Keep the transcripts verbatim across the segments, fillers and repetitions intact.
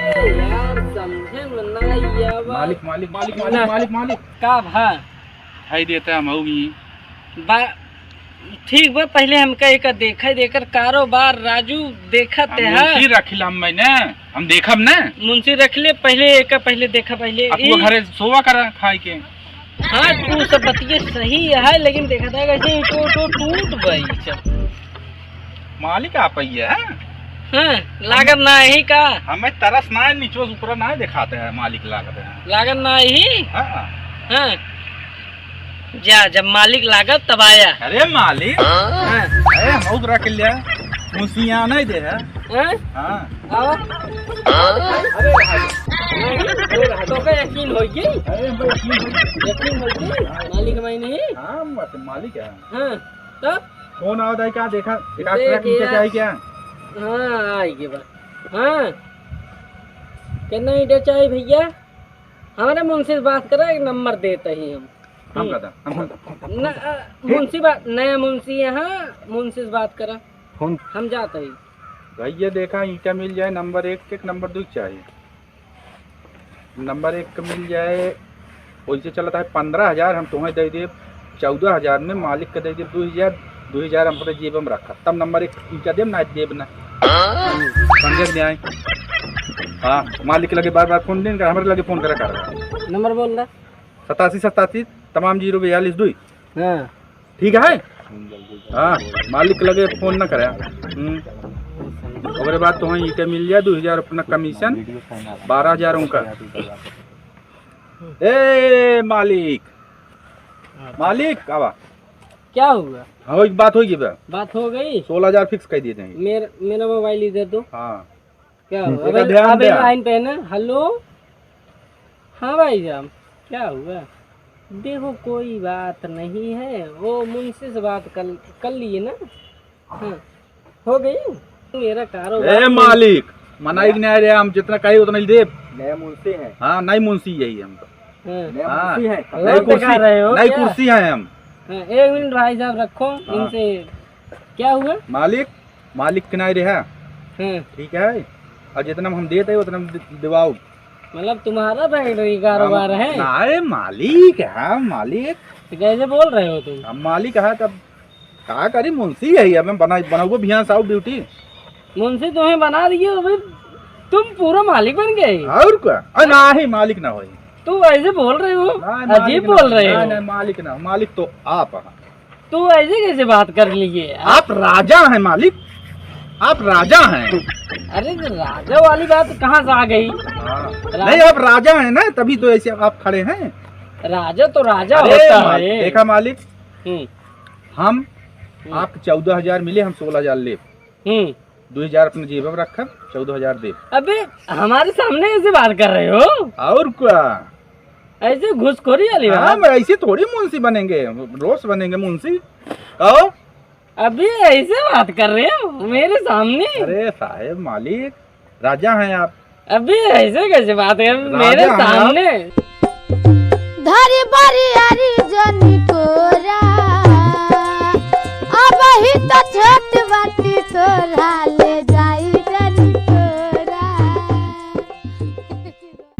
यार, समझे में ना आवा। मालिक, मालिक, मालिक, मालिक, ना। मालिक, मालिक। का भा? भाई देता हम भी। बा, ठीक बा, पहिले हमका एका देखा, एकर कारोबार राजू देखत हम है। मुंशी रखिला हम मैंने, हम देखब ना। मुंशी रख ले, पहिले एका पहिले देखा, पहिले अब वो ई घरे सोवा करा खाए के। हाँ, तू सब बतिये सही है, लेकिन देखा था कैसे ईंटो, ईंटो टूट गई सब। मालिक आप ही है? हाँ, लागत ना ही का? हमें तरस ना है, नीचो से ऊपर ना है, दिखाते हैं मालिक लागत है। लागत ना ही? हाँ। हाँ। जा, जब मालिक लागत तब आया। अरे मालिक। हाँ। अरे हम उधर के लिया, मुसिया नहीं दे है। हाँ? हाँ। आवा। अरे भाई। तो का यकीन होई की? अरे भाई, यकीन होई। यकीन होई की? मालिक मैं नहीं? हाँ, मत मालिक है। हाँ, तो? फोन आवत है क्या? देखा, एक आध देख ट्रक नीचे यार। क्या है क्या? हाँ, आई के बा। हाँ। कितना ईंटा चाहिए भैया? हमारे मुंशी से बात करा, एक नंबर देते ही हम। हम हम्म। कहता, हम कहता। न, अ, मुंशी बात, नया मुंशी यहाँ, मुंशी से बात करा। फोन। हम जाते ही। भैया देखा, ईंटा मिल जाए नंबर एक के, नंबर दो चाहिए। नंबर एक के मिल जाए, वैसे चलता है पन्द्रह हजार, हम तुम्हें दे देब चौदह हजार में, मालिक के दे देब दो हजार, दो हजार हम अपने जेब में रखा, तब नंबर एक ईंटा देब, ना देब ना। समझे कि नहीं? हाँ, मालिक के लगे बार बार फोन दिन कर, हमारे लगे फोन करा कर। नंबर बोल रहा। सतासी सतासी तमाम जीरो बयालीस दुई। हाँ। ठीक है? हाँ, मालिक के लगे फोन ना करे। हम्म। ओकरे बाद तुम्हें ईंटे मिल जाए, दो हजार अपना कमीशन, बारह हजार उनका। ए मालिक, मालिक, आवा। क्या हुआ? हाँ, एक बात हो गई बा। बात हो गई? सोलह हजार फिक्स कर दिए थे। मेरा, मेरा मोबाइल इधर दो। हाँ। क्या हुआ? देखा, अबे, ध्यान अबे दे। लाइन पे है ना। हेलो, हाँ भाई साहब, क्या हुआ? देखो, कोई बात नहीं है, वो मुंशी से बात कर, कर लिए ना। हाँ, हो गई। मेरा कारोबार ए तो मालिक, मनाई कि नहीं रे, हम जितना कही उतना ही देब। नया मुंशी है। हाँ, नई मुंशी यही हम तो। हाँ। नया हाँ। मुंशी है। नई कुर्सी, नई कुर्सी है हम। हाँ, एक मिनट भाई साहब रखो, हाँ। इनसे क्या हुआ? मालिक, मालिक के नाई रहा। हाँ। ठीक है, और जितना में हम देते हैं उतना में दि-, दिवाओ। मतलब तुम्हारा फैक्ट्री कारोबार है? नाई, मालिक है, मालिक। तो कैसे बोल रहे हो तुम? हम मालिक है तब का करी, मुंशी है, हमें बना, बनाओ बिहान साहब ड्यूटी। मुंशी तुम्हें बना दिए, अभी तुम पूरा मालिक बन गए। और क्या? अरे नहीं, मालिक ना होई। तू ऐसे बोल रहे हो, नाई, मालिक अजीब ना बोल होई। रहे हो। नाई, नाई, मालिक ना, मालिक तो आप हैं। तू ऐसे कैसे बात कर लिए? आप राजा हैं मालिक, आप राजा हैं। अरे, तो राजा वाली बात कहाँ से आ गई? हाँ। राजा नहीं, आप राजा हैं ना, तभी तो ऐसे आप खड़े हैं। राजा तो राजा अरे होता मा-, है। देखा मालिक, हम्म। हम हम्म। आपके चौदह हजार मिले, हम सोलह हजार ले। हम्म। दो हजार अपने जेब में रखब, चौदह हजार देब। अबे, हमारे सामने ऐसे बात कर रहे हो? और क्या? ऐसे घुसखोरी वाली बात? हाँ, मैं ऐसे थोड़ी मुंशी बनेंगे, रोज बनेंगे मुंशी। कहो। अभी ऐसे बात कर रहे हो मेरे सामने? अरे साहेब, मालिक, राजा हैं आप। अभी ऐसे कैसे बात है मेरे सामने? राजा हैं आप। धरी बरियारी जनी कोरा, अबही तो छोट बाटी तोरा, ले जाई जनी कोरा।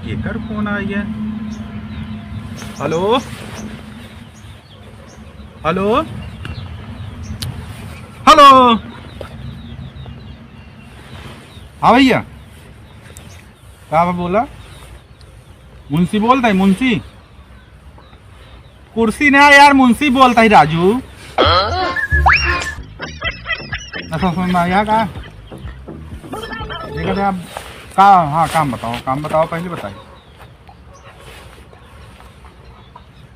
केकर फोन आई है? हेलो, हेलो, हेलो। हाँ भैया, का बा बोला? मुंशी बोलता है, मुंशी? कुर्सी ना यार, मुंशी बोलता है राजू। ऐसा सुन ना यार का? देखा जाए अब का, हाँ, काम बताओ, काम बताओ, पहले बताइए।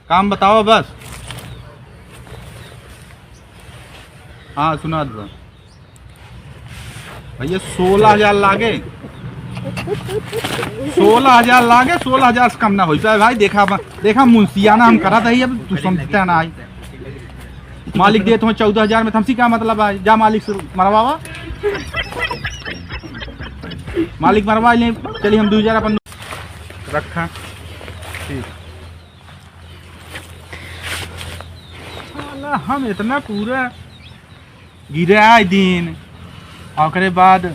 काम बताओ बस। हाँ, सुना दो। भैया, सोलह हजार लागे, सोलह हजार लागे, सोलह हजार से कम ना होई पाए भाई। देखा बा-, देखा, मुंशियाना हम करत ही, अब तू समझते ना आई। मालिक देत हो चौदह हजार में, तो हमसे का मतलब है? जा मालिक से मरवावा, मालिक मरवा ले। चलिए, हम दो हजार अपन रखा। ठीक। साला, हम इतना पूरा गिराए दिन, ओकरे बाद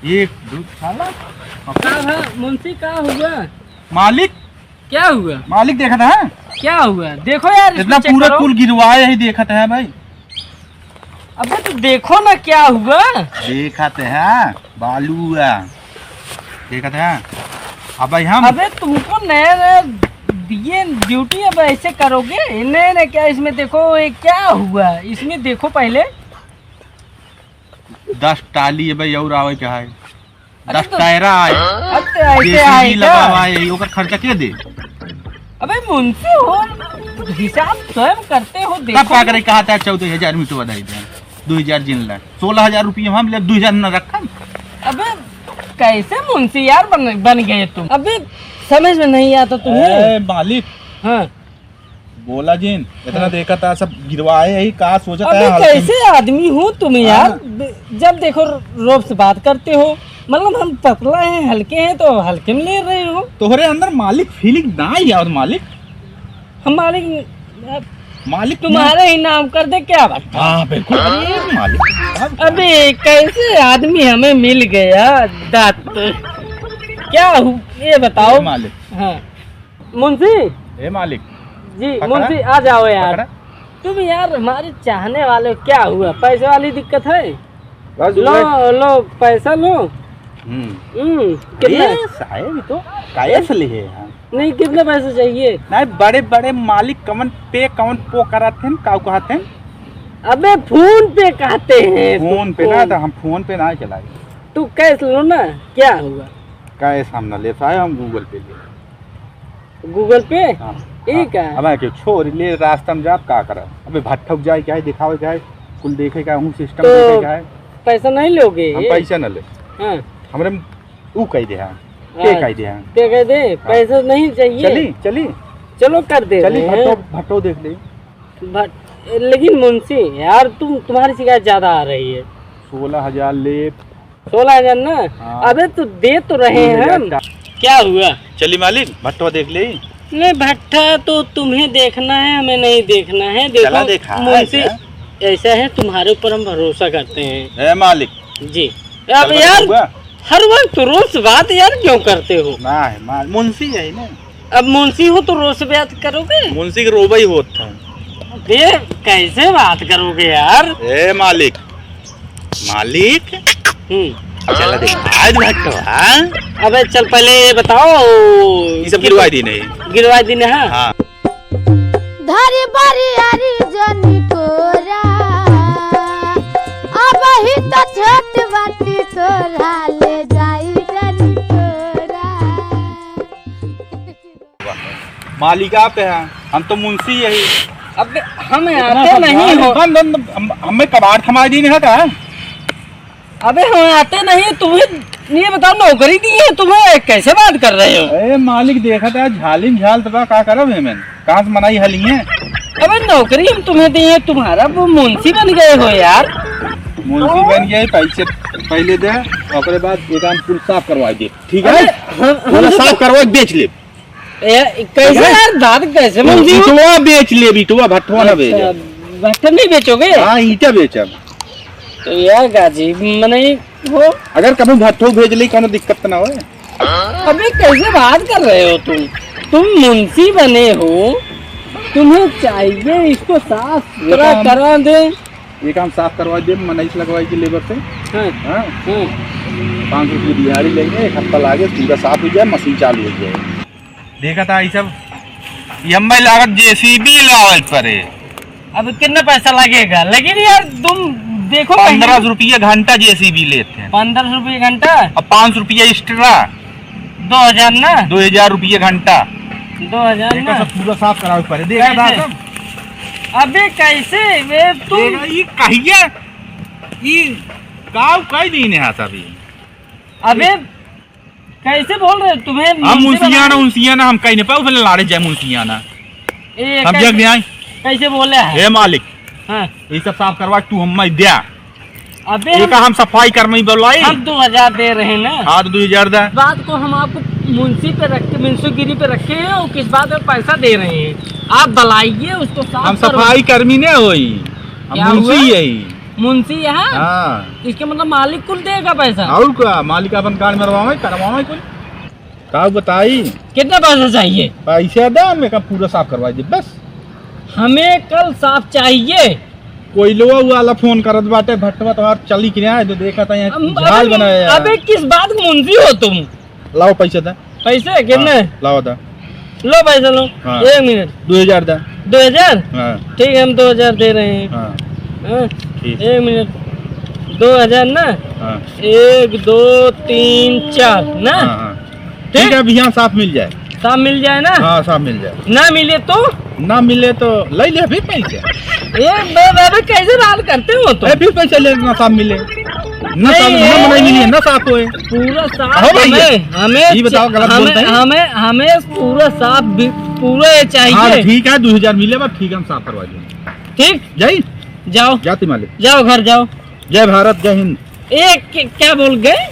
एक, दो, साला। का है, मुंशी, का हुआ? मालिक। क्या हुआ? मालिक देखत है। क्या हुआ? देखो यार, इसमें इतना check पूरा करो। कुल गिरवाए ही देखत है भाई। अबे तो देखो ना क्या हुआ। देखत है, बालू हुआ। देखत है। अब भाई हम अबे तुमको नया नया दिए duty, अब ऐसे करोगे? नहीं, नहीं, क्या इसमें देखो, ये क्या हुआ? इसमें देखो पहले। दस टाली है भाई, और आवे के है। अरे दस तो टायरा आए। अब तो ऐसे JCB आए क्या? लगावा है, ओकर खर्चा के दे? अबे मुंशी हो, हिसाब स्वयं करते हो, तब देखो का ना। करे, कहा था चौदह हजार मीटर बधाई दे, दो हजार जिन ला, सोलह हजार रुपये हम ले, दो हजार न रखम। अबे कैसे मुंशी यार बन, बन गए तुम? अबे समझ में नहीं आता तुम्हें? ए, मालिक। हाँ। बोला जिन, इतना हाँ। देखा था, सब गिरवाए ही, का सोचा था अबे हल्के में। कैसे आदमी हो तुम यार? हाँ। बे-, जब देखो रोब से बात करते हो, मतलब हम पतला हैं, हल्के हैं, तो हल्के में ले रहे हो। तोहरे अंदर मालिक feeling ना ही आवत मालिक। हम मालिक, मालिक तुम्हारे ही नाम कर दे क्या बात? हाँ, बिल्कुल। अरे मालिक। अबे कैसे आदमी हमें मिल गया, दात। क्या हु-, ये बताओ। ए मालिक। हाँ। मुंशी। ए मालिक। जी, पकड़ा? मुंशी, आ जाओ यार। पकड़ा? तुम यार हमारे चाहने वाले हो, क्या हुआ? पैसे वाली दिक्कत है? बस लो, हुए। लो, पैसा लो। हम्म। हम्म, कितना? अरे, साहेब, ये तो कैश लिए हैं। नहीं, कितने पैसे चाहिए? नहीं, बड़े, बड़े मालिक कमन पे, कमन पो करत हैं, काऊ कहत हैं? अबे, फोन पे कहते हैं फोन पे तुमको। ना, तो हम फोन पे ना चलाए। तू कैश लो ना, क्या हुआ? कैश हम ना ले, साहेब, हम Google Pay ले। Google Pay? हाँ। ई हाँ। का? अब के छोड़ ले, रास्ता में जाब का करब? अबे भट्ठा जाए क्या है, दिखावे क्या है, कुल देखे क्या है, हूँ system तो देखे क्या है। पैसा नहीं लोगे? हम पैसा न ले। हाँ। हमरे ऊ कह दे, हाँ। पे हाँ। कह दे, हाँ। पे कह दे, हाँ। पैसा नहीं चाहिए। चली, चली। चलो कर दे चली, रहे हैं। भट्टो, भट्टो देख ले। भट-, लेकिन मुंशी यार, तुम, तुम्हारी शिकायत ज्यादा आ रही है। सोलह हजार ले, सोलह हजार ना? हाँ। अबे तो दे तो रहे हैं हम। का? क्या हुआ? चली मालिक, भट्टवा देख ले। नहीं, भट्टा तो तुम्हें देखना है, हमें नहीं देखना है। देखो, चला देखा, मुंशी, ऐसा? ऐसा है, तुम्हारे ऊपर हम भरोसा करते हैं। ए मालिक। जी। अब चल यार, बउआ। हर वक्त रोज बात यार क्यों करते हो? ना है, मा-, मुंशी है ना। अब मुंशी हो तो रोज बात करोगे? मुंशी के रोबा ही होत है। ये कैसे बात करोगे यार? ए मालिक, मालिक। हम्म। चला दे, आज भट्टो, हाँ? अबे चल, पहले ये बताओ, ये सब कित-, गिरवा दी नहीं। गिरवा दी ना, हाँ? हाँ। धरी बरियारी जनी कोरा, अबही त छोट बाटी तोरा, ले जाई जनी कोरा। मालिक आप हैं, हम तो मुंशी यही। अब हम इतना आते सब नहीं गाली हो। बंद, बंद, हम, हमें कबाड़ थमा दी नहीं था। अबे हम आते नहीं, तुम्हें ये बताओ, नौकरी दी है तुम्हें, कैसे बात कर रहे हो? अरे मालिक, देखा था झालिम झाल तो का करब है मैं, कहाँ से मनाई हली है? अबे नौकरी हम तुम्हें दी है, तुम्हारा वो मुंशी बन गए हो यार। मुंशी बन गए, पैसे पहले दे, ओकरे बाद ये काम कुल साफ करवा दे, ठीक है? अरे, हम, हम पूरा तो साफ करवा के बेच ले। ए, कैसे यार, दांत कैसे मुंह दियो? इटवा बेच ले, इटवा, भट्ठवा ना बेच। अच्छा, भट्ठा नहीं बेचोगे? हाँ, ईटा बेचब। तो यार गाजी, मने वो अगर कभी भट्ठो भेज ले, कोनो दिक्कत ना होए। अबे कैसे बात कर रहे हो तुम? तुम मुंशी बने हो, तुम्हें चाहिए इसको साफ सुथरा करा दे। ये काम साफ करवा दे, मनई से लगवाई के लेबर से। हाँ। हाँ। हाँ। पाँच रुपये दिहाड़ी लेंगे, एक हफ्ता लागे, पूरा साफ हो जाए, मशीन चालू हो जाए। देखा था, ये सब, ये हमें लागत जेसीबी लावे पड़े। अब कितना पैसा लगेगा? लेकिन यार, तुम देखो कहीं। पन्द्रह रुपये घंटा जेसीबी लेते हैं। पन्द्रह रुपये घंटा? और पाँच रुपये एक्स्ट्रा। दो हजार ना? दो हजार रुपये घंटा। दो हजार देखा ना? सब पूरा साफ करावे पड़े। देखा था कैसे? सब? अबे कैसे? वे तुम देखा, ये कहिया, ये काव कई दिन है सब ये। अबे कैसे बोल रहे हो? तुम्हें हम मुंशी मुंशियाना, बना- उनशियाना, हम कहीं नहीं पाओ, पहले लाड़े जाए मुंशियाना। ए, हम कैसे, जग नहीं आए। कैसे बोले है? ए मालिक, हाँ। ये सब साफ करवा, तू हम मैं द्या। अबे ये हम, का हम सफाई कर्मी बुलाई? हम दो हजार दे रहे हैं ना। हाँ, तो दो हजार दा। बात को हम आपको मुंशी पे रख के, मुंशीगिरी पे रखे हैं और किस बात में पैसा दे रहे हैं? आप बुलाइए उसको, साफ हम करवा- सफाई कर्मी नहीं होई, हम क्या मुंशी हुआ? ही है। मुंशी यहाँ? हाँ। इसके मतलब मालिक कुल देगा पैसा? और का, मालिक अपन कार्ड मरवावे, करवावे कुल। का बताई? कितना पैसा चाहिए? पैसा दा, हम एका पूरा साफ करवा दे बस। हमें कल साफ चाहिए। कोयलवा वाला फोन करत बाटे, भट्टवा तोहार चली कि ना, तो देखा था यहाँ हम, झाल अबे, बनाया है। अबे किस बात का मुंशी हो तुम? लाओ पैसा दा। पैसे कितने? हाँ, लाओ दा। लो पैसा लो। हाँ। एक मिनट। दो हजार दा। दो हजार? हाँ। ठीक है, हम दो हजार दे रहे हैं। हाँ। हाँ? ठीक। एक मिनट। दो हजार ना? हाँ। एक, दो, तीन, चार ना? हाँ, हाँ। ठीक? ठीक है, अभी यहाँ साफ मिल जाए। साफ मिल जाए ना? हाँ, साफ मिल जाए। ना मिले तो? ना मिले तो ले ले अभी पैसे। ए, बे-, बे-, बे, कैसे बात करते हो तुम? ए, फिर पैसे ले ना साफ मिले। ना साफ, नहीं, ना ये मनाई मिली, ना साफ होए। पूरा साफ हो भैया। हमें, हमें ये बताओ, चा-, गलत हमें, बोलते हैं? हमें, हमें पूरा साफ भी, पूरा ये चाहिए। हाँ, ठीक है, दो हजार मिले बा, ठीक है, हम साफ करवा देंगे। ठीक? जाई? जाओ। जाती मालिक। जाओ, घर जाओ। जय भारत, जय हिंद। ए, क-, क्या बोल गए?